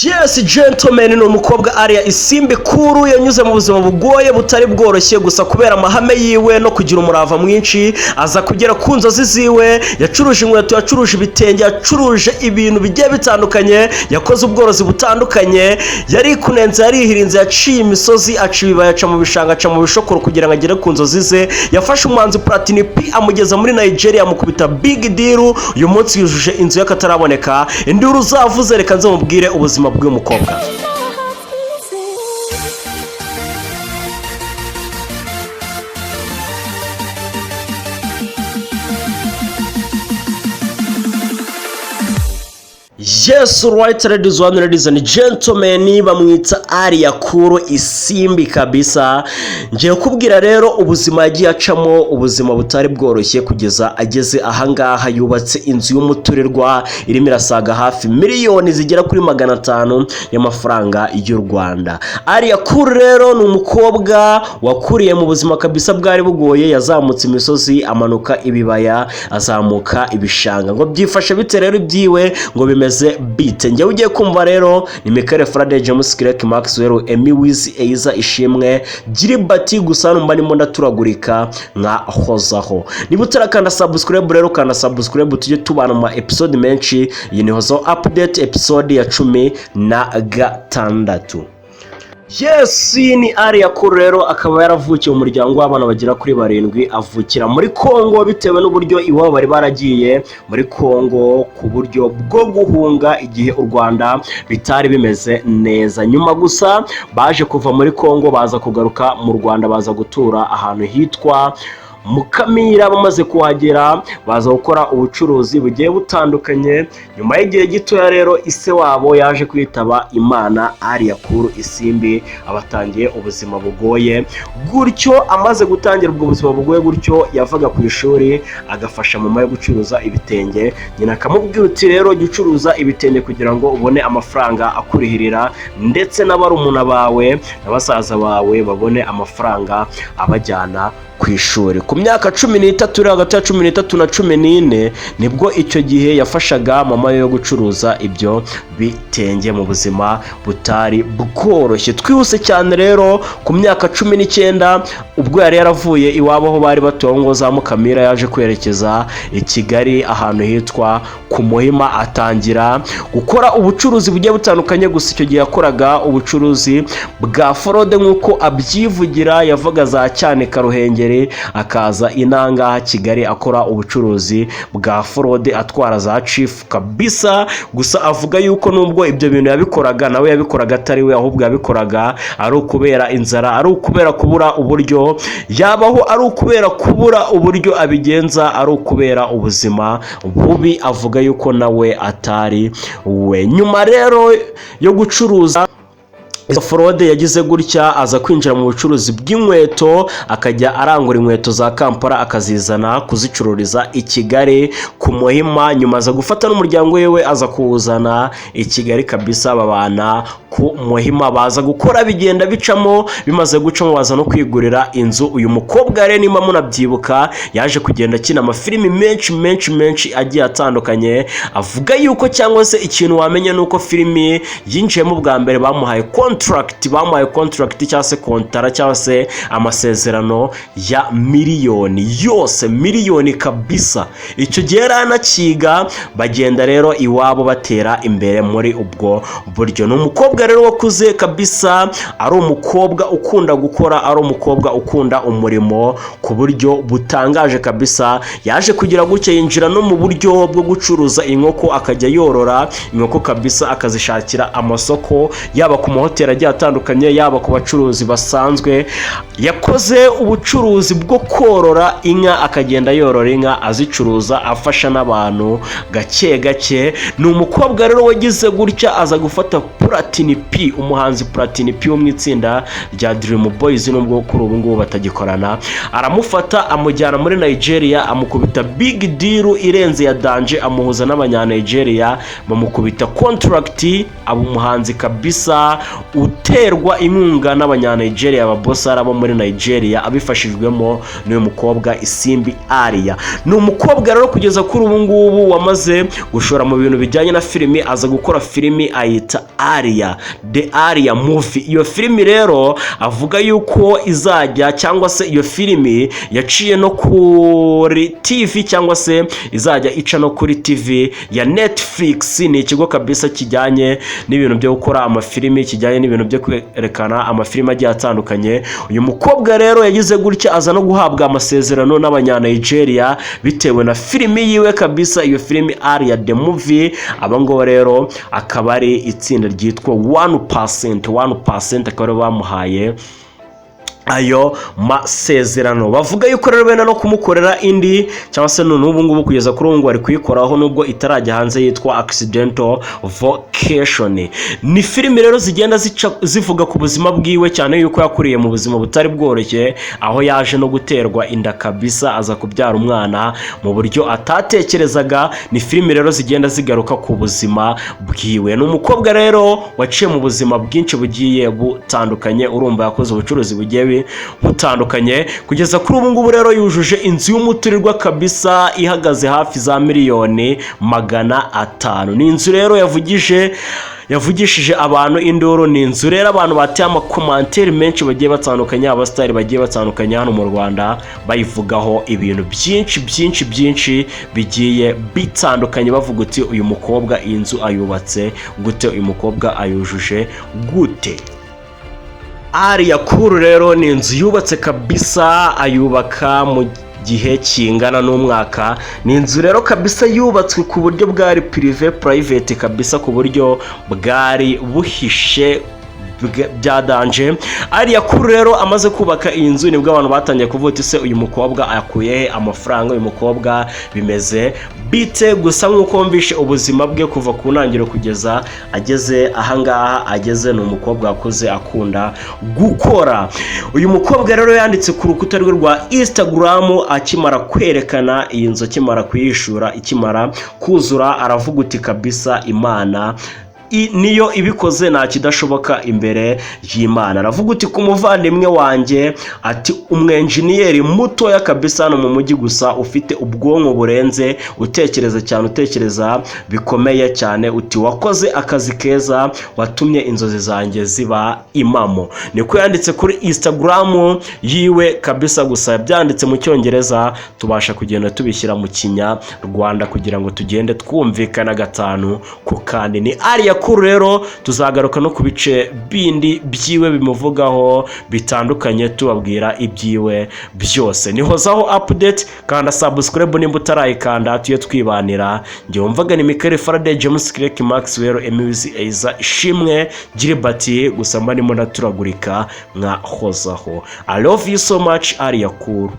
Yes, gentlemen, ni umukobwa Alliah Isimbi Cool. Yanyuze mu buzima bugoye butari bworoshye, gusa kubera amahame yiwe no kugira umurava mwinshi aza kugera ku nzozi ziwe. Yacuruje inkweto, yacuruje ibitenge, yacuruje ibintu bigiye bitandukanye, yakoze ubworozi butandukanye, yarikunenze, yarihirinze, yaciye imisozi, aca ibibaya, aca mu bishanga, aca mu bishokoro kugira ngo agere ku nzozi ze. Yafashe umuhanzi Platini P amugeza muri Nigeria, amukubita big deal. Uyu munsi yujuje inzu y'akataraboneka. Induru zavuze, reka nze mubwire ubuzima bw'uyu mukobwa. My heart's missing. Yes, right, ladies one, ladies and gentlemen, bamwita Alliah Cool Isimbi kabisa. Ngiye kubwira rero ubuzima yagiye acamo, ubuzima butari bworoshye kugeza ageze ahangaha yubatse inzu y'umuturirwa irimo irasaga hafi miliyoni zigera kuri 500 y'amafaranga y'u Rwanda. Alliah Cool rero ni umukobwa wakuriye mu buzima kabisa bwari bugoye, yazamutse imisozi, amanuka ibibaya, azamuka ibishanga. Ngo byifashe bite rero ibyiwe, ngo bimeze bite? Njyewe ugiye kumva rero ni Michael Faraday, James Clerk Maxwell, Emmy Wiz, Eiza Ishimwe Gilbert, gusa numva ndimo ndaturagurika nka hozaho. Niba utarakanda subscribe rero, kanda subscribe tujye tubana mu ma episode menshi. Iyi ni Hozaho Update, episode ya 16. Yes, ni Alliah Cool rero, akaba yaravukiye mu muryango w'abana bagera kuri barindwi, avukira muri Kongo bitewe n'uburyo iwabo bari baragiye muri Kongo ku buryo bwo guhunga igihe u Rwanda bitari bimeze neza. Nyuma gusa baje kuva muri Kongo, baza kugaruka mu Rwanda, baza gutura ahantu hitwa Mukamira. Bamaze kuhagera baza gukora ubucuruzi bugiye butandukanye. Nyuma y'igihe gitoya rero ise wabo yaje kwitaba Imana, Alliah Cool Isimbi abatangiye ubuzima bugoye gutyo. Amaze gutangira ubwo buzima bugoye gutyo, yavaga ku ishuri agafasha mama yo gucuruza ibitenge. Nyina akamubwira uti: "Rero jya ucuruza ibitenge kugira ngo ubone amafaranga akurihirira, ndetse n'abarumuna bawe na basaza bawe babone amafaranga abajyana ku ishuri." Ku myaka 13, uri hagati ya 13 na 14, nibwo icyo gihe yafashaga mama we yo gucuruza ibyo bitenge mu buzima butari bworoshye. Twihuse cyane rero, ku myaka 19, ubwo yari yaravuye iwabo aho bari batuye aho ngo za Mukamira, yaje kwerekeza i Kigali ahantu hitwa ku Muhima, atangira gukora ubucuruzi bugiye butandukanye. Gusa icyo gihe yakoraga ubucuruzi bwa forode nk'uko abyivugira. Yavaga za Cyanika, Ruhengeri, akaza inangaha Kigali akora ubucuruzi bwa forode, atwara za cifu kabisa. Gusa avuga yuko nubwo ibyo bintu yabikoraga, nawe yabikoraga atari we, ahubwo yabikoraga ari ukubera inzara, ari ukubera kubura uburyo yabaho, ari ukubera kubura uburyo abigenza, ari ukubera ubuzima bubi. Avuga yuko nawe atari we. Nyuma rero yo gucuruza izo forode, yagize gutya aza kwinjira mu bucuruzi bw'inkweto, akajya arangura inkweto za Kampala akazizana kuzicururiza i Kigali ku Muhima. Nyuma aza gufata n'umuryango we, aza kuwuzana i Kigali kabisa, babana ku Muhima, baza gukora, bigenda bicamo. Bimaze gucamo baza no kwigurira inzu. Uyu mukobwa rero, niba munabyibuka, yaje kugenda akina amafilimi menshi menshi menshi agiye atandukanye. Avuga yuko, cyangwa se ikintu wamenya, ni uko filimi yinjiyemo bwa mbere bamuhaye contract, bamuhaye contract cyangwa se kontara cyangwa se amasezerano ya miliyoni yose, miliyoni kabisa. Icyo gihe yari anakiga. Bagenda rero iwabo batera imbere muri ubwo buryo. Ni umukobwa rero wakuze kabisa ari umukobwa ukunda gukora, ari umukobwa ukunda umurimo ku buryo butangaje kabisa. Yaje kugira gutya yinjira no mu buryo bwo gucuruza inkoko, akajya yorora inkoko kabisa, akazishakira amasoko, yaba ku mahoteli agiye atandukanye, yaba ku bacuruzi basanzwe. Yakoze ubucuruzi bwo korora inka, akagenda yorora inka, azicuruza, afasha n'abantu gake gake. Ni umukobwa rero wagize gutya aza gufata Platini P, umuhanzi Platini P wo mu itsinda rya Dream Boys, nubwo kuri ubu ngubu batagikorana. Aramufata amujyana muri Nigeria, amukubita big deal irenze ya danger, amuhuza n'abanya Nigeria, bamukubita contract, aba umuhanzi kabisa uterwa inkunga n'abanya Nigeria, ababosara bo muri Nigeria, abifashijwemo n'uyu mukobwa Isimbi Alliah. Ni umukobwa rero kugeza kuri ubu ngubu wamaze gushora mu bintu bijyanye na filimi, aza gukora filimi ayita Alliah, The Alliah Movie. Iyo filimi rero avuga yuko izajya, cyangwa se iyo filimi yaciye no kuri TV, cyangwa se izajya ica no kuri TV ya Netflix. Ni ikigo kabisa kijyanye n'ibintu byo gukora amafilimi, kijyanye n'ibintu byo kwerekana amafilimi agiye atandukanye. Uyu mukobwa rero yagize gutya aza no guhabwa amasezerano n'Abanyanigeria bitewe na filimi yiwe kabisa, iyo filimi Alliah The Movie. Aba ngabo rero akaba ari itsinda ryitwa 1%, 1% akaba aribo bamuhaye ayo masezerano. Bavuga yuko rero benda no kumukorera indi, cyangwa se n'ubu ngubu kugeza kuri ubu ngubu bari kuyikoraho nubwo itarajya hanze, yitwa Accidental Vocation. Ni filimi rero zigenda zivuga ku buzima bwiwe, cyane yuko yakuriye mu buzima butari bworoshye, aho yaje no guterwa inda kabisa, aza kubyara umwana mu buryo atatekerezaga. Ni filimi rero zigenda zigaruka ku buzima bwiwe. Ni umukobwa rero waciye mu buzima bwinshi bugiye butandukanye. Urumva yakoze ubucuruzi bugiye butandukanye. Kugeza kuri ubu ngubu rero yujuje inzu y'umuturirwa kabisa ihagaze hafi za miliyoni 500. Ni inzu rero yavugishije abantu induru. Ni inzu rero abantu bateye amacommentaire menshi bagiye batandukanye, abasitari bagiye batandukanye hano mu Rwanda bayivugaho ibintu byinshi byinshi byinshi bigiye bitandukanye, bavuga uti: "Uyu mukobwa iyi nzu ayubatse gute? Uyu mukobwa ayujuje gute?" Alliah Cool rero ni inzu yubatse kabisa, ayubaka mu gihe kingana n'umwaka. Ni inzu rero kabisa yubatswe ku buryo bwari privé, private kabisa, ku buryo bwari buhishe bya danger. Alliah Cool rero amaze kubaka iyi nzu nibwo abantu batangiye kuvuga uti: "Se uyu mukobwa akuye he amafaranga? Uyu mukobwa bimeze bite?" Gusa nk'uko wumvishe ubuzima bwe kuva ku ntangiriro kugeza ageze ahangaha ageze, ni umukobwa wakuze akunda gukora. Uyu mukobwa rero yanditse ku rukuta rwe rwa Instagram akimara kwerekana iyi nzu, akimara kuyishura, ikimara kuzura, aravuga uti: "Kabisa Imana niyo ibikoze, nta kidashoboka imbere y'Imana." Aravuga uti: "Ku muvandimwe wanjye," ati, "umwenjeniyeri mutoya kabisa hano mu mujyi, gusa ufite ubwonko burenze, utekereza cyane, utekereza bikomeye cyane," uti: "wakoze akazi keza, watumye inzozi zanjye ziba impamo." Niko yanditse kuri Instagram yiwe kabisa. Gusa byanditse mu Cyongereza, tubasha kugenda tubishyira mu Kinyarwanda kugira ngo tugende twumvikana gatanu ku kandi. Ni Alliah Cool rero. Tuzagaruka no ku bice bindi byiwe bimuvugaho bitandukanye, tubabwira ibyiwe byose. Nihozaho update. Kanda subscribe nimba utarayikanda, tujye twibanira. Njye wumvaga ni Michael Faraday, James Clerk Maxwell, Emizi Eiza Ishimwe Gilbert. Gusa mba ndimo ndaturagurika nka hozaho. I love you so much, Alliah Cool.